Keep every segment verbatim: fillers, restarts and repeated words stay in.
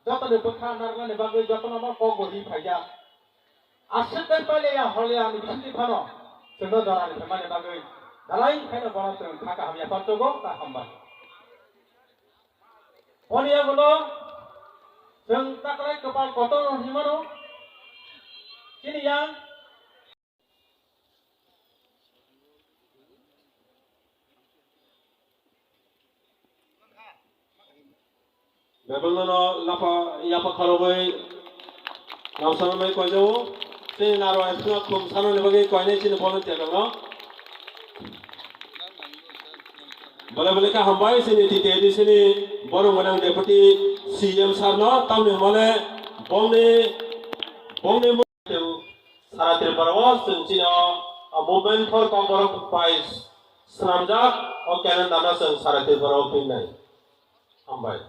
Joto ni bwkha narwknani bagwi jotono no kok bo ri phaijak. Aswk khe pailaya hole ani bisingtwi phano chwngno jorani phaimani bagwi dalai khaino bono chwng kha kaham yaphar chugo ta hambai. Boni yagulo chwng taklai kwpal kotor rok hinmano chini yang Bebelno no lapa yapa kharogwi lamsano mai koijago. Chini naro aisuna khum sanani bagwi koinai chini volunteer rokno. Bole bole kha hambai chini T T A D C ni borok gwnang deputy C M sir no, tamni hwnmale bongni bongni Sara Tripura o chwng chini o, o movement for Kokborok bai swnamjak o calendar no chwng sara Tripura o pingnai. Hambai.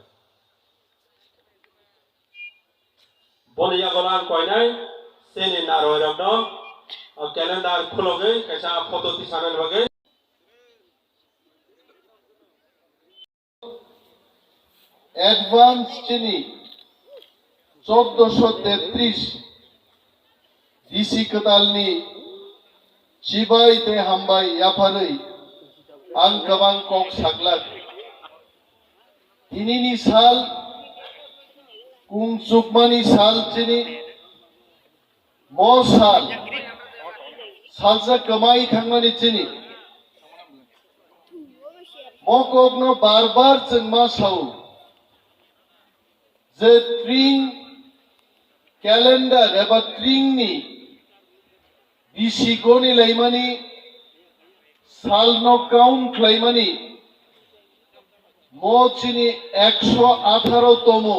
Boni yago ang koinai chini narwai rokno o calendar khulogwi kaisa photo tisanani bagwi. Advance chini choddoso tetris D C kwtalni chibai tei hambai yapharwi ang kwbang kok saglak. Tinini sal kung chukmani sal chini Mo sal, salsa kwmai thangmani chini. Mo kokno bar bar chwng ma sao je tring calendar eba tringni bisi goni laimani salno count khlaimani mo chini ekso atharo tomo.